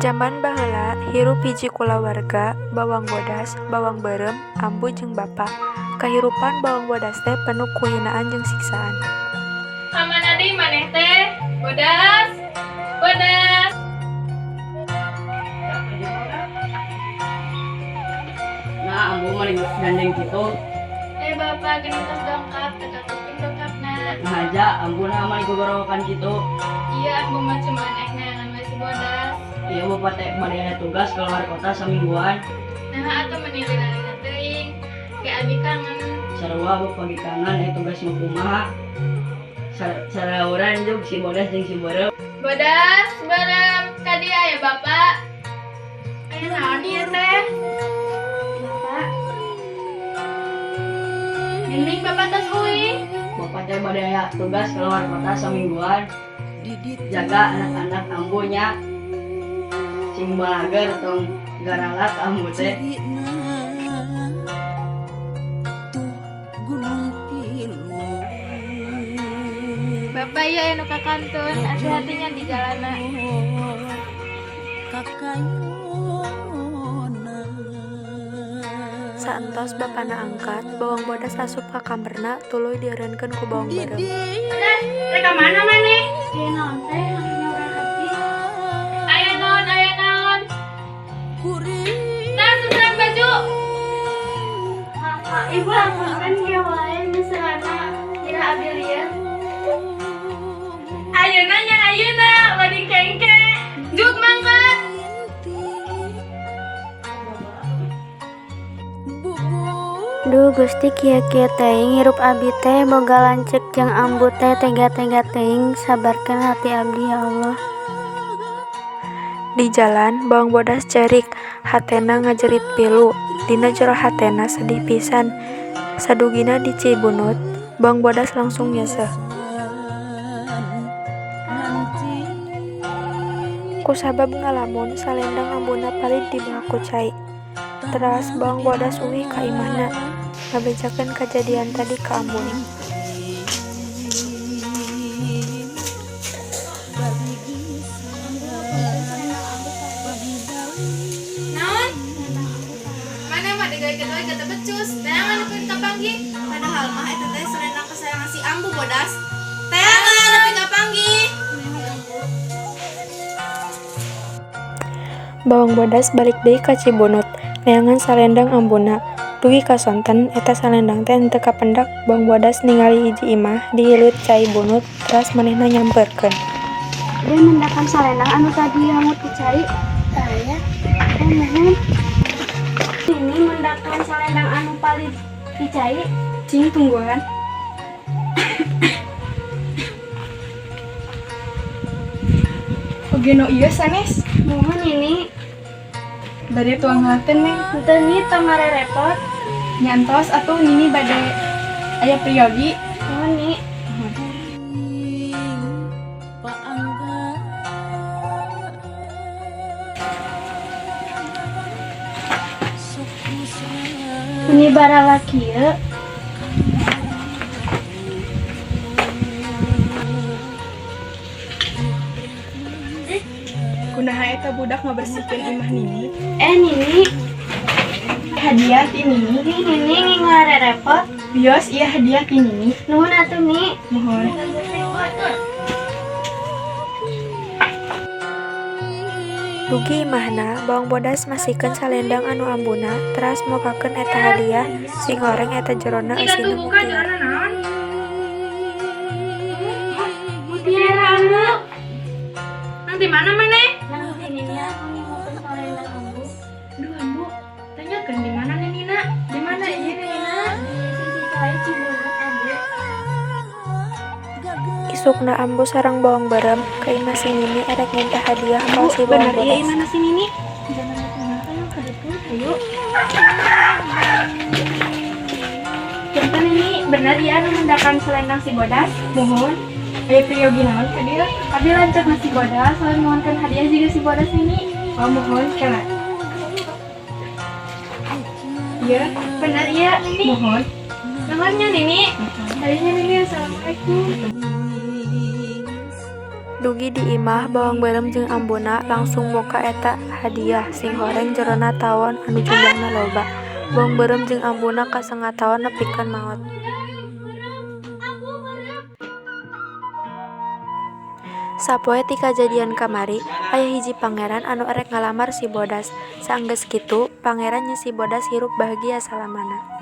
Jaman baheula hirup hiji kulawarga Bawang Bodas, Bawang Beureum, Ambu jeung Bapa. Kahirupan Bawang Bodas teh penuh ku hinaan jeung siksaan. Ka mana deui maneh teh? Bodas. Bodas. Nah, ambu mah gandeng kitu. Eh, Bapak geuning tos dongkap, teu kakuping dongkapna. Nah aja ambu na mah gogorowokan kitu. Iya, ambu mah cuma naik neangan we si Bodas. Iya, bapak teh bade aya tugas keluar kota samingguan. Nah, atuh meni lila-lila teuing. Kayak abi kangen. Sarua bapak ge kangen, aya tugas mah kumaha. Sarauran jug si Bodas jeung si Beureum. Bodas, Beureum, ka dieu aya Bapak. Aya naon ieu teh? Bapak. Geuning Bapak tos uih. Bapak teh bade aya tugas keluar kota samingguan. Jaga anak-anak ambunya. Sing balager, tong garalak ambu teh. Bapak ieu anu ka kantun, hati-hati nya di jalanna. Saentos bapana angkat, Bawang Bodas asup ka kamarna tuluy dieureunkeun ku Bawang Beureum. Bodas, rek ka mana maneh? Aya naon teh hayang hati. Aya naon, aya naon? Nah, susunan baju. Ibu hapunten kieu wae misalna kira abi lieur. Ayeuna nya ayeuna, bading kengke. Juk mangkat. Duh Gusti, kieu-kieu teuing hirup abi teh, boga lanceuk jeung ambu teh tega-tega teuing, sabarkeun hati abdi ya Allah. Di jalan, Bawang Bodas ceurik, hatena ngajerit pilu. Dina jero hatena sedih pisan. Sadugina di Cibunut, Bawang Bodas langsung nyeuseuh. Kusabab ngalamun, salendang ambuna palid dibeak ku cai. Teras Bawang Bodas uih ka imahna, ngabejakeun kajadian tadi ka ambuna. Naon? Mana mah digawekeun we teu becus. Teangan nepi kapanggih. Padahal mah eta teh selendang kesayangan si Ambu, Bodas. Teangan nepi kapanggih. Bawang Bodas balik deui ka Cibunut, neangan salendang ambuna. Dugi ka sonten eta salendang teh henteu kapendak. Bawang Bodas ningali hiji imah di hileud cai Bunut, teras manehna nyamperkeun. Dia mendakan salendang anu tadi hangut ku cai. Taya. Oh, muhun. Ini mendakan salendang anu palid di cai. Cing tungguan. Oge nu ieu sanes. Muhun ini. Bade tuang hateun, Neng. Henteu nih, tong ngarerepot. Nyantos atuh nini bade aya priyogi. Muhun nih. Ini barala kieu. Kunaha eta budak ngabersihkeun imah nini? Eh, Nini. Hadiah ti nini. Nih Nini, ngarerepot. Bios ieu hadiah ti nini. Nuhun atuh nih. Muhun. Dugi imahna, Bawang Bodas masihkeun salendang anu ambuna, teras mokakeun eta hadiah, sing horeng eta jerona Jika eusina tuh buka mutiara. jerona naon? Mutiara ambu. Nang di mana maneh? Nang ti Nini, aku ngingukeun salendang ambu. Duh, Ambu. Tanyakeun di mana Nenina? Di mana ieu Nenina? Di sisi cai Cibunut, ambu. Isukna Ambu sareng Bawang Beureum ka imah si Nini erek minta hadiah ka si Bawang Bener ieu Bodas. imahna si Nini. Jangan kumaha, ayo ka ditu, ayo. Punten ini bener ya anu mendakan selendang si Bodas? Muhun. Aya priyogi naon ka dieu? Abi lanceukna si Bodas, hoyong nyuhunkeun hadiah juga si Bodas ini. Oh, muhun kena. Iya, Bener iya Nini. Muhun. Nuhun nya Nini. Hadiahnya Nini, assalamualaikum. Dugi di imah, Bawang Beureum jeung ambuna langsung muka eta hadiah singhoreng jerona tawon anu jumlahna loba. Bawang Beureum jeung ambuna kasengat tawon nepikeun maot. Sapoe ti kajadian kamari, aya hiji pangeran anu erek ngalamar si Bodas. Saenggeus kitu, pangeran jeung si Bodas hirup bahagia salamana.